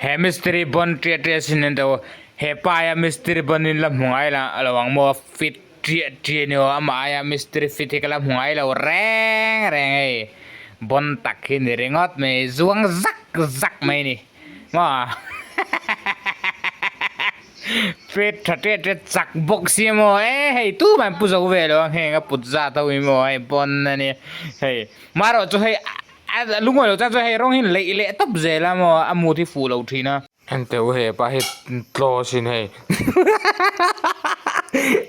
He mistiri bon ṭiah ṭiah sin an deuh a, he pa aia mistiri bon in la hmu ngai lo ang maw fit ṭiah ṭiah ni aw amah aia mistiri fit hi ka la hmu ngai lo reng reng hei bon tak hi ni ringawt mai zuang zak zak mai ni maw fit ṭha ṭiah ṭiah chak bawk si maw e hei tumah an pu zo ve lo ang heng a put zat ho hi maw hei bon a nia hei marawh chu hei. A lungawi lo chuan chuan hei rawng hi leih leh tawp zel a maw a mut hi fuh lo thin a. Heng teuh he pa hi tlaw sin hei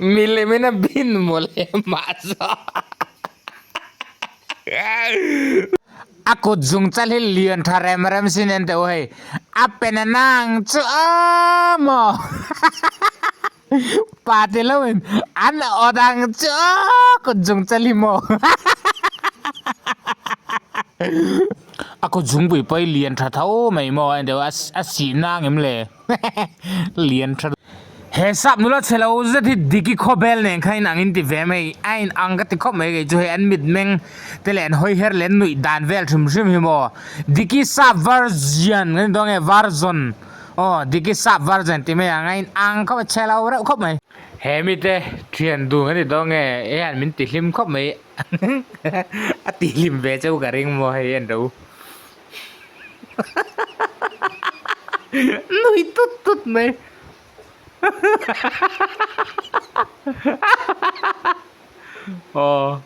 milem in a bin mawle mahse a kut zung chal hi lian tha rem rem sin en teuh hei a pen a nang chu a maw pa te lo in an awt ang chu aw kut zung chal hi maw a kut zungpui pawh hi lian tha tho mai maw a deuh a a sih nang em le lian tha he sap nula chhe lo zet hi diki khawbel nen khan in ang in ti ve mai a in ang ka ti khawp mai kei chu hei an mitmeng te leh an hawi her leh an nuih dan vel hrim hrim hi maw diki sap version kan ti dawn nge version. Aw diki sap var zen ti mai ang a in ang khawp a chhe lo reuh khawp mai. He mite thian dun ka ti dawn nge he hian min ti hlim khawp mai a ti hlim ve cheu ka ring maw hei en ro nui tut tut mai aw.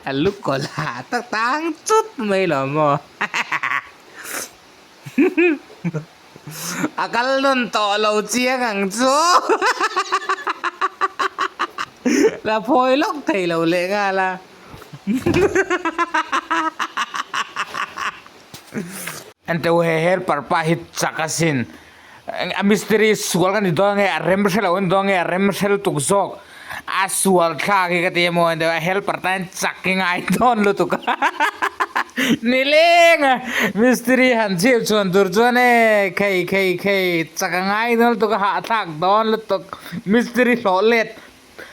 A lu kawlh ah tak tang chut mai lo maw a kal nawn tawh lo chiang ang chu la phawi lawk thei lo leh nghal a. Enteu he helper pa hi chak asin a mistiri sual ka ni dawn nge a rem hrelo a ni dawn nge a rem hrel tuk zawk a sual thlak hi ka ti emaw enteu a helper tan hian chak hi ngai dawn lutuk a nileng a mistiri han chhip chhuan tur chuan e khei khei khei chak a ngai dawn lutuk a hahthlak dawn lutuk mistiri hlawh let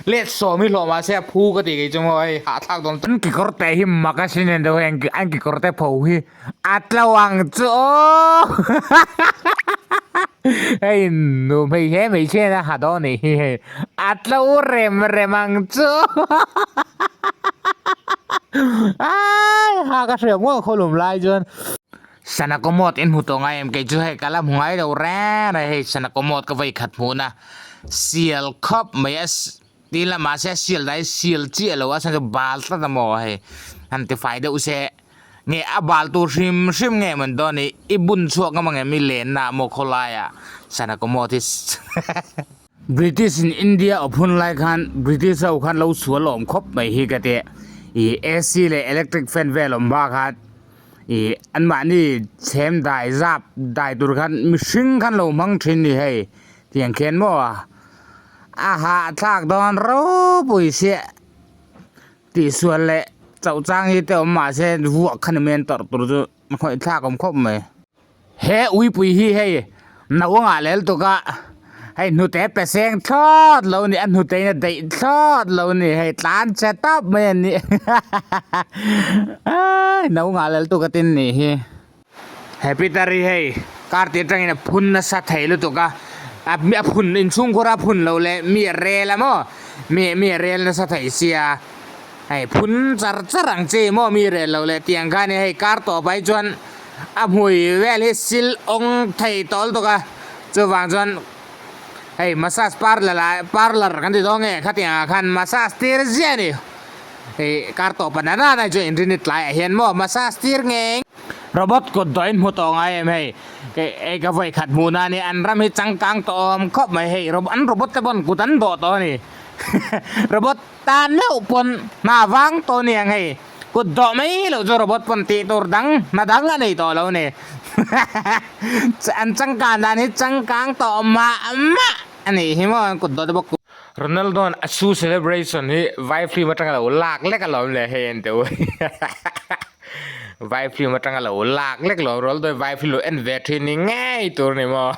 Let sawm hi hlawh mahse a phu ka tih kei chu maw hei hahthlak dawn an kekawr te hi mak a sin en deuh hei an kekawr te pho hi a tlo ang chu aw hei nu hmeichhe hmeichhe in a ha dawn anih hi hei a tlo rem rem ang chu ai ha ka hriat ngawt khawlum lai chuan sana commode in hmu tawh ngai em kei chu hei ka la hmu ngai lo reng reng hei sana commode ka vawi khat hmuh na sial khawp mai a tin lamah se a sial dai sial chiah lo a chhan chu bal tlat a maw hei han ti fai deuh se nge a bal tur hrim hrim nge mawn dawn i i bun chhuak ngam ang em i lenna maw khawlaiah sana commode hi British in India awp hun lai khan British ho khan lo sual awm khawp mai hi ka ti ih AC leh electric fan vel awm bak khan ih anmahni chhem dai zap dai tur khan mihring khan lo hmang thin ni hei tiang khian maw a hahthlak dawn ropui chiah tihsual leh chauh chang hi te awm mahse vuak khan i men tawrh tur chu khawih thlak awm khawp mai. He uipui hi hei naupangah lel tuk a, hei hnute pe seng thlawt lo ni, a hnute in a daih thlawt lo ni, hei tlan che tawp mai a ni aii naupangah lel tuk a tin nih hi. He Peter hi hei kar tih atangin a phun nasa thei lutuk a, a phun inchhungkhur a phun loh leh mi a rel a maw, mi mi a rel nasa thei sia, hei phun char char ang chi maw mi rel loh leh tiang khan hei kar tawp ah hi chuan. A hmui vel hi sil awng thei tawl tuk a, chuvang chuan hei massage parlour ah parlour kan ti dawn nge khatiang ah khan massage tir ziah a ni, hei kar tawh pa nana nai chuan inrinni tlaiah hian maw massage tir ngei. Robot kut dawh in hmu tawh ngai em hei, hei ka vawi khat hmuh na a ni, an ram hi changkang tawh awm khawp mai hei an robot te pawn kut an dawh tawh a ni, robot tan meuh pawn hna vang tawh a ni ang hei. Kut dawh mai loh chu robot pawn tih tur dang hna dang a nei tawh lo ni. An changkan dan hi changkang tawh mah mah a nih hi maw an kut dawh te bawk. Ronaldo an a shoe celebration hi vai film atanga lo lak lek alawm le hei en teh u vai film atanga lo lak lek lo Ronaldo hi vai film lo en ve thin ni ngei tur a ni maw.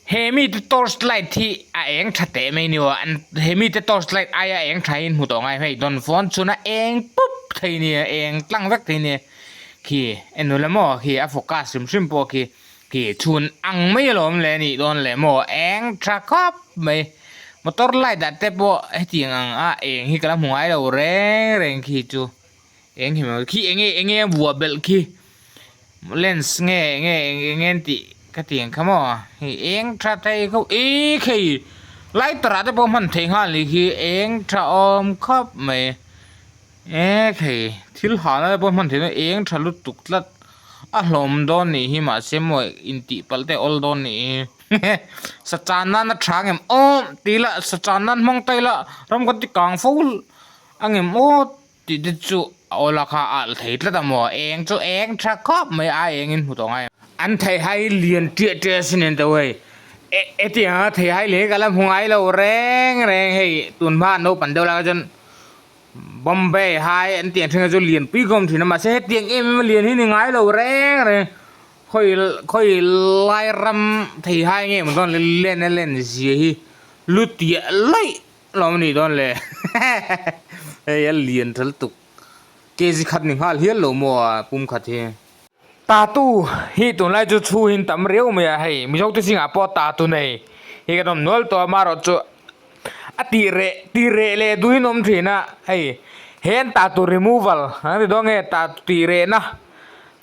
He mite torch light hi a eng tha teh mai ni aw an he mite torch light aia eng tha hi an hmu tawh ngai hei dawn fawn chhun a eng pup thei nia eng tlang vek thei nia khi en ula maw khi a focus hrim hrim pawh khi khi chhun ang mai alawm le anih dawn le maw eng tha khawp mai motor light ah te pawh hetiang ang a eng hi ka la hmu ngai lo reng reng khi chu eng hi maw khi enge enge a vuah belh khi. Lens nge nge eng eng tih ka ti ang kha maw hei eng tha thei khawp ih khei lighter ah te pawh hman theih nghal nih khi eng tha awm khawp mai e khei thil hahna te pawh hman theih dawn eng tha lutuk tlat a hlawm dawn nih hi mahse maw intih palh te a awl dawn nih hi sachan nan a tha ngem awm tih lah sachan nan hmang ta ila ram kan ti kang fo a ngem aw. Tih te chu a awl a kha a alh thei tlat a maw? Eng chu eng tha khawp mai a eng in hmu tawh ngai. An theihai lian ṭiah ṭiah a sin en tawh hei. E hetiang anga theihai leh hi ka la hmu ngai lo reng reng hei tun hma naupang deuh lai kha chuan Bombay hai an tih ang ṭhin kha chu lian pui ka awm ṭhin a mahse hetiang em em a lian hi ni ngai lo reng reng. Khawi khawi lai ram theihai nge maw dawn le len a len zia hi lu tiah laih Lawm anih dawn le hei a lian ṭhal tuk kg khat ni nghal hial lo maw a pum khat hi. Tatu hi tunlai chu chhu hin tam riau mai a hei Mizo te zingah pawh tatu nei hi kan awm nual tawh a amaherawh chu a tih reh tih reh leh duhin awm thin a hei he an tatu removal an ti dawn nge tatu tih rehna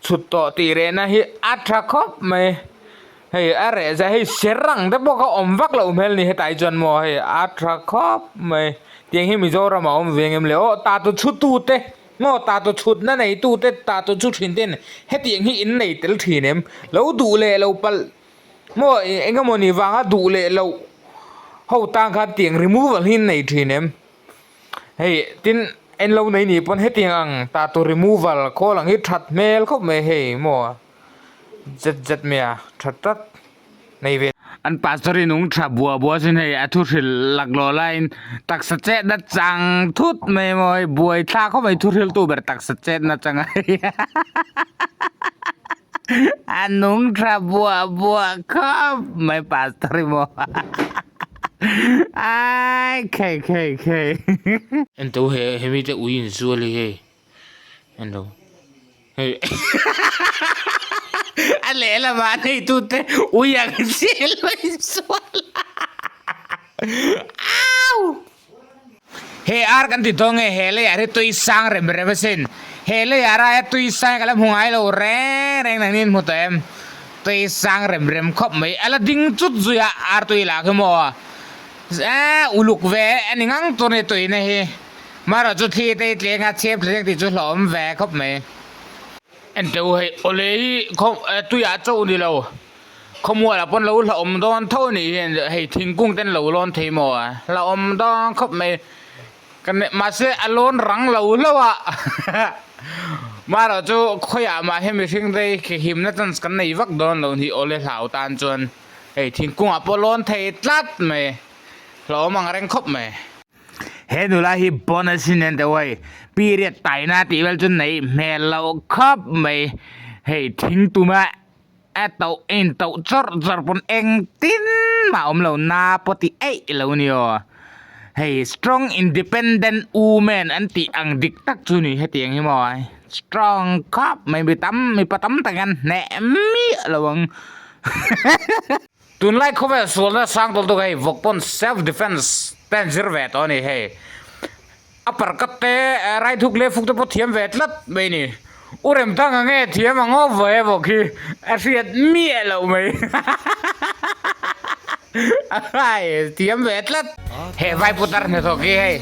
chhut tawh tih rehna hi a tha khawp mai. Hei a reh zai hei ser ang te pawh kha awm vak loh hmel ni hetlai chuan maw hei a tha khawp mai tiang hi Mizoram a awm ve ngem le aw tatu chhu tu te maw tatu chhut na nei tu te tatu chhu thin ten hetiang hi in nei tel thin em lo duh leh lo palh maw eng emaw ni vanga duh leh loh ho tan khan tiang removal hi in nei thin em hei tin en lo nei ni pawn hetiang ang tatu removal khawl ang hi that hmel khawp mai hei maw. Zet zet mai a tha tlat nei ve. An pastor in ung tha bua bua sin hei a thu hrilh laklawh laiin taksa chetna chang thut mai maw hei buai thlak khawp mai thu hrilh tu ber taksa chetna chang a a nung tha bua bua khawp mai pastor hi maw ai khei khei khei. Entu he hemi te ui insual hi hei enlo. Hei a lehlamah neitute ui ang chiah lo insual au! He ar kan ti dawn nge he leiah hi tui sang rem rem asin. He leiah raia tui sang hi ka la hmu ngai lo reng reng nang nin hmu tawh em. Tui sang rem rem khawp mai a la ding chut zui a ar tui lah khi maw eh uluk ve a ni ngang tur a ni tuina hi. Marawh chu thli te hi tleng a chhep thleng tih chu hlauhawm ve khawp mai. Enteh u hei awle hi khaw tuiah chauh ni lo khawmualah pawn lo hlauhawm dawn tho a nih hian hei thingkung ten lo lawn thei maw a hlauhawm dawn khawp mai ka ne mahse a lawn rang lo hlauh a marawh chu khawiah mah hi mihring te hi himna chance kan nei vak dawn lo ni awle hlau tan chuan hei thingkungah pawh lawn thei tlat mai hlauhawm ang reng khawp mai. He nula hi bonus hi nen deuh hei period taina tih vel chu neih hmel loh khawp mai hei thing tuma a toh a in toh chawrh chawrh pawn engtin mah a awm lo na pawh tih eih lo a ni aw hei strong independent woman an tih ang dik tak chu ni hetiang hi maw strong khawp mai mi tam mipa tam tak hian hneh miah lo ang. Tunlai khawvel sualna sang tawlh tawk hei vawk pawn self defense te an zir ve tawh a ni hei. A parkat te right hook left hook te pawh thiam ve tlat mai a ni. U Remthanga nge thiam ang aw vawi vawk hi a hriat miah loh mai. Ai thiam ve tlat. He vai putar hnathawk hi hei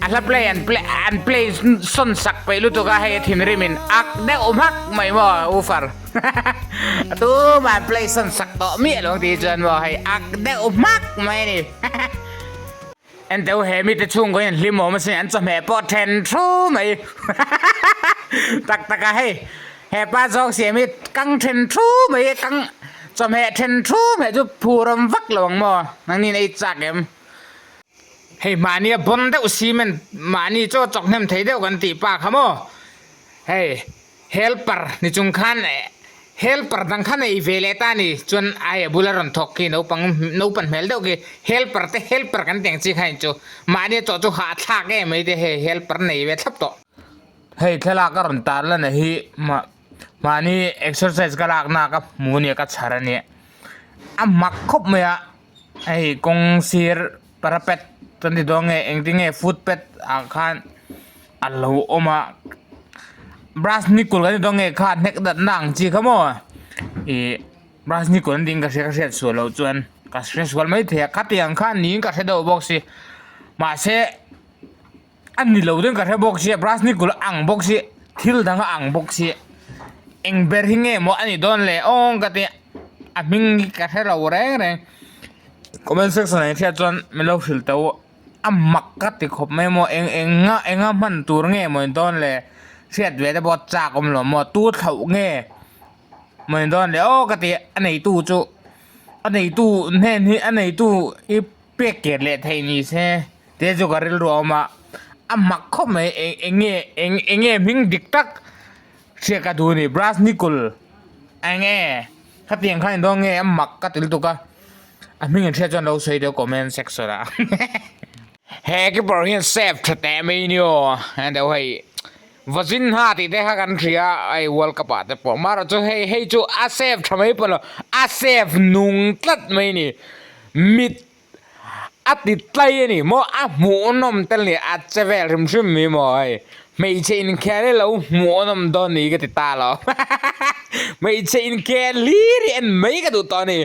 a hla play an play an play sawn sak peih lutuk a hei a thinrim in ak deuh hmak mai maw ufar. A tumah play sawn sak tawh miah lo ang tih hi chuan maw hei ak deuh hmak mai a ni. Enteu he mite chhungkaw hian hlim awm asin an chawhmeh pawh then thu mai. Tak tak a hei hepa zawng siam hi kang then thu mai kang chawhmeh then thu mai chu phur awm vak lo ang maw nangni ei chak em. Hei mahni a bawn deuh cement mahni chaw chawk hnem thei deuh kan tih pa kha maw hei. Helper ni chung khan. Helper dang kha nei ve leh ta a ni. Chuan ai a bula rawn thawk khi naupang naupan hmel deuh khi helper te helper kan tih ang chi kha in chu mahni a chawh chu hahthlak em mai te hei helper nei ve thlap tawh. Hei thlalak a rawn tar lan a hi mahni exercise ka lakna ka hmu ania ka chhar ania a mak khawp mai a hei kawng sir parapet kan ti dawn nge engtin nge footpath ah khan a lo awm a brush ni kul kan ti dawn nge kha hnek dat na ang chi kha maw ih brush ni kul an tiin ka hria ka hriat sual loh chuan ka hre sual maithei a khatiang khan niin ka hre deuh bawk si mahse a ni lo deuhin ka hre bawk sia brush ni kul ang bawk si thil dang a ang bawk si eng ber hi nge maw a nih dawn le awng ka ti a hming hi ka hre lo reng reng comment section ah hriat chuan min lo hrilh teh u a mak ka ti khawp mai maw eng eng nga enga hman tur nge maw ni dawn le hriat ve te pawh chak awm lo maw tu thlauh nge maw ni dawn le aw ka ti a neitu chu a neitu hnen hi a neitu hi pek ker leh theih ni se te chu ka rilru a awm a a mak khawp mai eng eng nge eng eng nge hming dik tak hriat ka duh a ni brush nikul eng nge khatiang khan engdawn nge a mak ka ti lutuk a a hming an hriat chuan lo sawi deuh comment section ah he keeper hian save tha teh mai ni aw heng deuh hei vawzin ha tih te kha kan hria hei world cup ah te pawh marawh chu hei hei chu a save tha mai pawh lo a save nung tlat mai ni mit A ti tlai a ni maw? A hmuhnawm tel ni, a che vel hrim hrim mai maw hei. Hmeichhe inkhel hi lo hmuhnawm dawn ni ka ti ta lo. Hmeichhe inkhel hlir hi en mai ka duh tawh a ni.